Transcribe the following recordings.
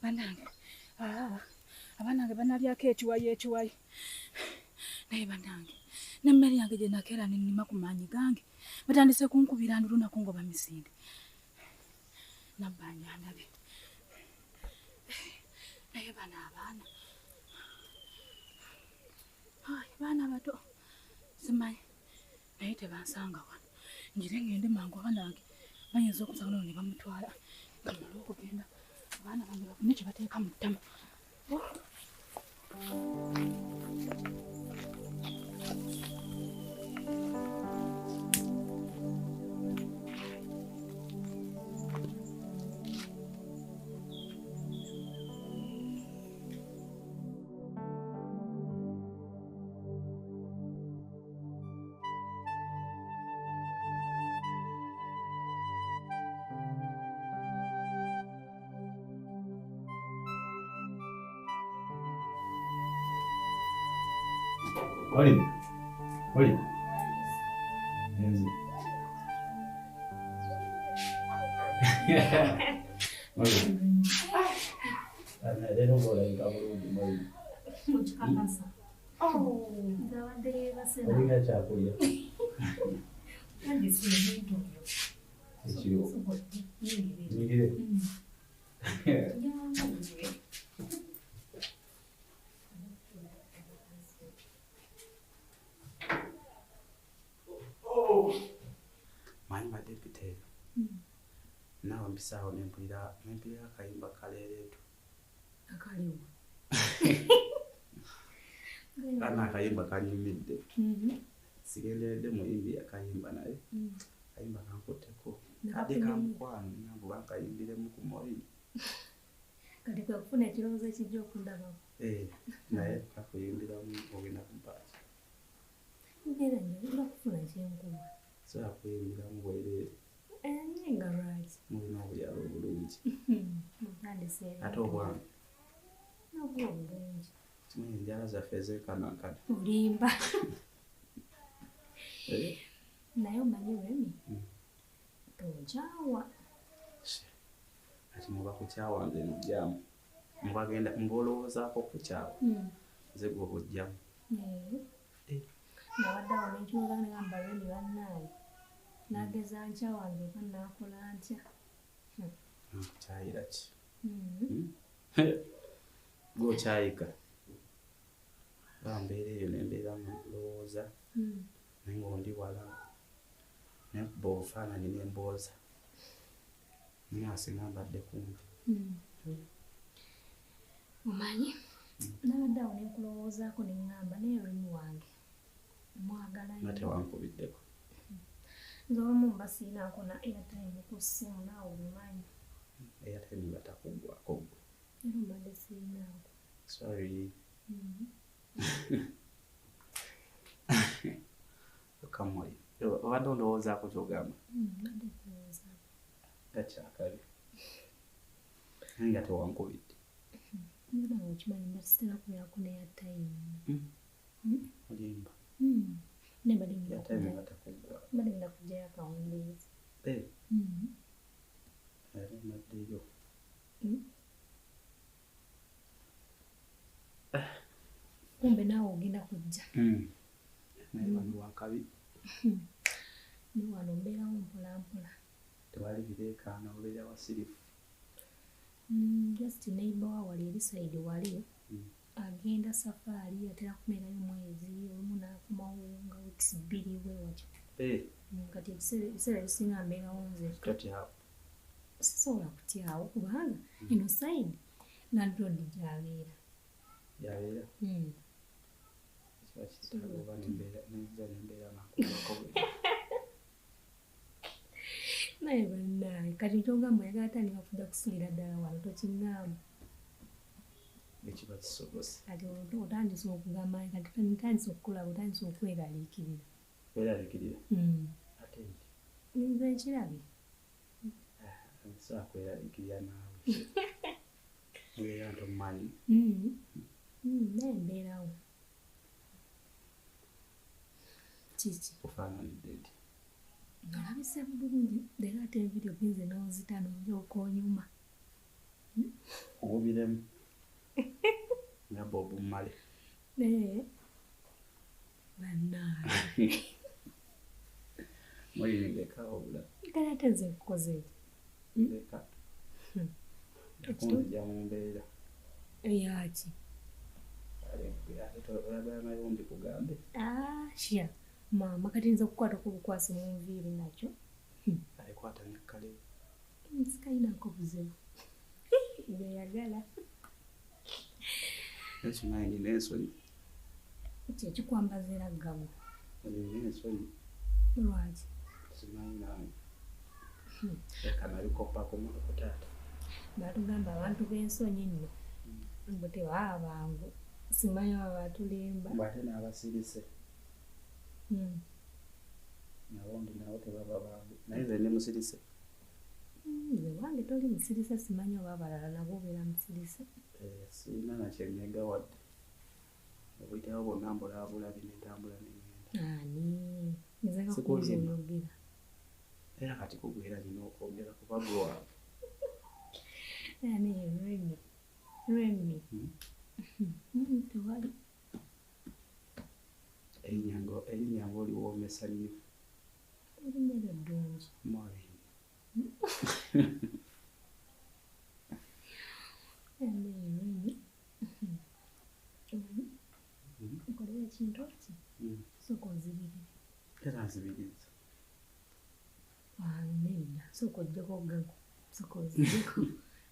Banange, abanange banalyako ekiwayi ekiwayi. Naye banange, n'emmere yange gye nakeera ne nnima ku maanyi gange, batandise kunkubira ndulu na kungoba misinde. Nabbanja ndabye. Naye bano abaana, baana bato, simanyi, naye tebansanga wano. Ngire ngende mangu abanange bayinza okusanga ne bamutwala. Nga mmala okugenda, abaana bange bafune kye bateeka mu ttama. Oli, oli. Enzi. Oli. Ana leero ng'olabika bulungi Molly. Mukikakasa. Nze abadde yeebase na. Olina kyakulya. Nange si ebintu byo. Ekiriwo. Nyingire. Manyi badde mpita eyo. Naawe mpisaawo ne mpulira akayimba kaleereetu. Akaliwo. Kana akayimba kanyumidde. Sigenderedde muyimbi akayimba naye. Akayimba kankutteko. Kadde kamukwano ngamba oba nkayimbiremu ku Molly. Kati kwe kufuna ekirowoozo ekijja okundabako. Naye kakuyimbiramu ogenda kumpaaki. Mbeera nnyo ngenda kufuna kyenkuwa. Sobola kuyimbiramu bwereere. Naye nga lwaki? Mulina obuyala obulungi. Mutandise. Ate obwange. Nabwo obulungi. Kimanyi enjala zaffe ezenkanankana. Olimba. Naye omanyi Remy? Tonkyawa. Ati muba kukyawa nze nojjamu. Mubagenda mbolowoozaako kukyawa. Nze gwe obojjamu. Nabadde awo ne nkiwuliza ne ngamba Remy bannange. Nageza nkyawa nze oba nnaakola ntya? Nkukyayira ki? Gwe okyayika. Bambeera eyo ne mbeera nga nkulowooza. Naye ng'ondi wala. Ne nkuba obufaananyi ne mbooza. Naye singa mbadde kumpi. Omanyi, nabadde awo ne nkulowoozaako ne ŋŋamba naye Remy wange mwagala nnyo. Nga tewankubiddeko. Nze olumu mba sirinaako na airtime ku ssimu naawe obimanyi. Airtime nga takuggwako ggwe. Era mbadde sirinaako. Sorry. Kamoli, obadde ondowoozaako ky'ogamba? Mbadde nkulowoozaako. Nga kyakabi. Naye nga tewankubidde. Nze naawe okimanyi mba sitera kubeerako ne airtime. Olimba. Naye mbadde ngenda kuggyayo akawungeezi. Era mbaddeyo. Kumbe naawe ogenda kujja. Naye wano wakabi. Ne wano mbeerawo mpola mpola. Tewali bireekaana obeera wasirifu. Just neighbor wa wali eri side wali. Agenda safaari atera kubeerayo mwezi olumu n'akomawo nga weeks 2 bwe watyo. Kati ebiseera ebisinga mbeerawo nze. Totyawo. Sisobola kutyawo kubanga eno side landlord gy'abeera. Gy'abeera? Kiba kitaaga oba nenzija ne mbeera nga nkulako bwe. Naye bannange kati ky'ogamba oyagala tandika kujja kusulira ddala wano tokiŋŋamba. Ekiba kisobose. Kati otandise okugamba kati ntandise okukulaba otandise okweraliikirira. Weraliikirira? Ate nti? Nze nkirabye. Nsobola kweraliikirira naawe. Mbeera ntomumanyi. Naye mbeerawo. Kiki? Ofaananidde nti? Nolabise bulungi leero ate enviiri ogenze n'ozita n'olyoka onyuma. Nkuwubiremu. Nga Bob Marley. Bannange. Maureen ndeka wabula. Kale ate nze nkukoze ki? Ndeka. Kunzija mu mbeera. Eyaki? Ate oyagala nayo mbikugambe. Sha. Maama kati nza kukwatako obukwasi mu nviiri nakyo. Alikwata ne kale. Sikalinako buzibu. Byeyagala. Ekimanyi nina ensonyi. Ki ekikwambaza era gabo? Nina ensonyi. Lwaki? Simanyi nange. Leka nabikoppako ku taata. Baatugamba abantu b'ensonyi nno. Mbu tebaba bangu. Simanyi oba batulimba. Mbu ate n'abasirise. Nabo ndi nabo tebaba bangu. Naye nze ndi musirise. Nze wange toli musirise simanyi oba abalala nabo obeera musirise. Sirina na kye nnyega wadde. Obuyitawo bwonna mbulaabulabi ne ntambula ne ŋŋenda. Ani? Nze nga kubuuza oyogera. Era kati kugwera nina okwogera kuba gwe wange. Ani Remi? Remi. Tewali. Erinnya ng'oliwoomesa nnyo. Erinnya lyo ddungi. Maureen. Ani Remi? Nkolera ekintu ki? Sooka ozibirire. Era nzibiriza. Nedda, sooka oggyeko gago. Sooka oziggyeko.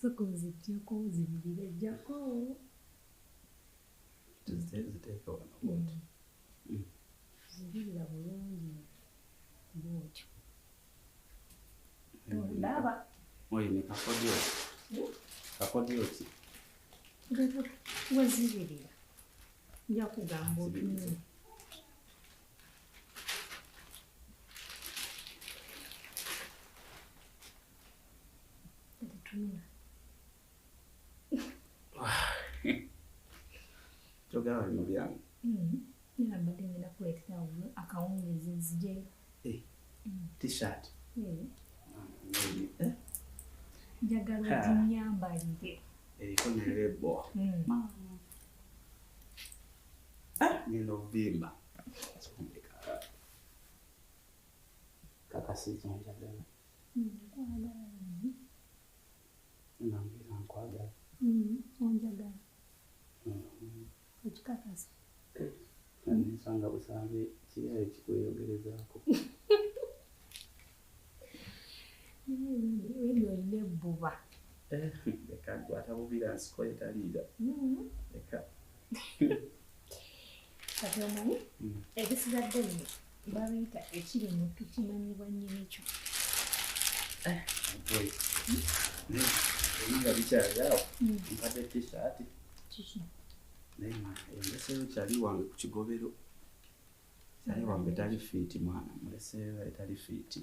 Sooka oziggyeko ozibirire ggyako. Ziteeke wano bw'oti. Zibirira bulungi bw'otyo. Tolaba. Maureen, kakodyo ki? Kakodyo ki? Wazibirira. Nja kugamba otunule. Kati tunula. Kyogamba bino byange. Era mbadde ngenda kuleetera akawungeezi nzijeyo. T-shirt. Njagala oginyambalire. Eriko ne lebo. Ngenda okuvimba. Kakasiza onjagala. Nkwagala. Nambira nkwagala. Onjagala. Okikakasa. Nsanga busambi kiri ekikweyogerezaako. Remi olina ebbuba. Leka ggwe atabubira nsiko ye taliira. Leka. Kati omanyi ebisigadde bino babiyita ekiri mu tukimanyibwa nnyini kyo. Byonna nga bikyali awo mpadde t-shirt. Kiki? Naye ndeseeyo kyali wange ku kigobero. Kyali wange tali fiiti mwana, muleseeyo etali fiiti.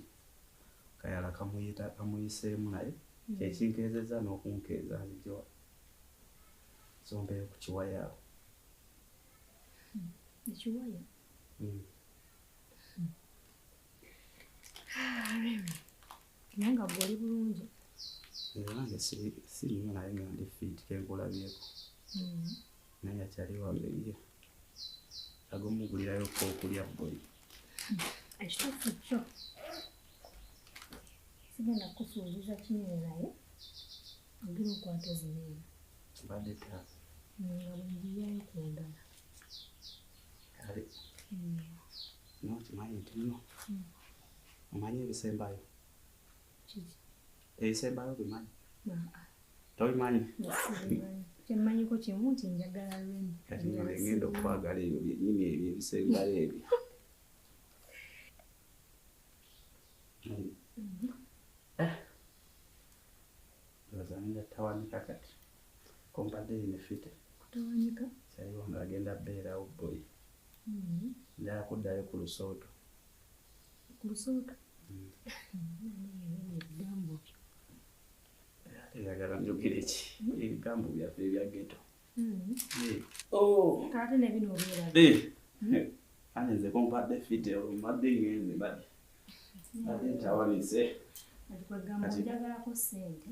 Kayala kamuyiseemu naye kyekinkeezezza n'okunkeeza nzigye zombeeyo ku kiwaya awo. Ekiwaya? Remi, naye nga ggwe oli bulungi. Nze nange si nnyo naye nga ndi fiiti ke nkulabyeko. Naye akyali wange ye agomugulirayo okulya bboyi. Ekituufu kyo sigenda kukusuubiza kinene naye ogira okwata zino eno. Mbadde ttaano. Nga bwe ngiggyayo ku ndala. Kale. N'okimanyi nti nno omanyi ebisembayo? Kiki? Ebisembayo obimanyi? Tobimanyi? Sibimanyi. Kyemmanyiko kimu nti njagala Remi. Kati nno ngenda okwagala ebyo byennyini ebyo ebisembayo ebyo. Ndowooza ngenda ttawanika kati. Kompadde eno effite. Kutawanyika? Kyali wange agenda bbeerawo bboyi. Njagala kuddayo ku lusooto. Ku lusooto? Ebigambo byo. Ate njagala njogere ki? Ebigambo byaffe ebya ghetto. Ate ne bino obyerabira. Ate nze kompadde effite olwo mbadde ngenze mbadde. Ate ntawanise. Kati kwegamba njagalako ssente.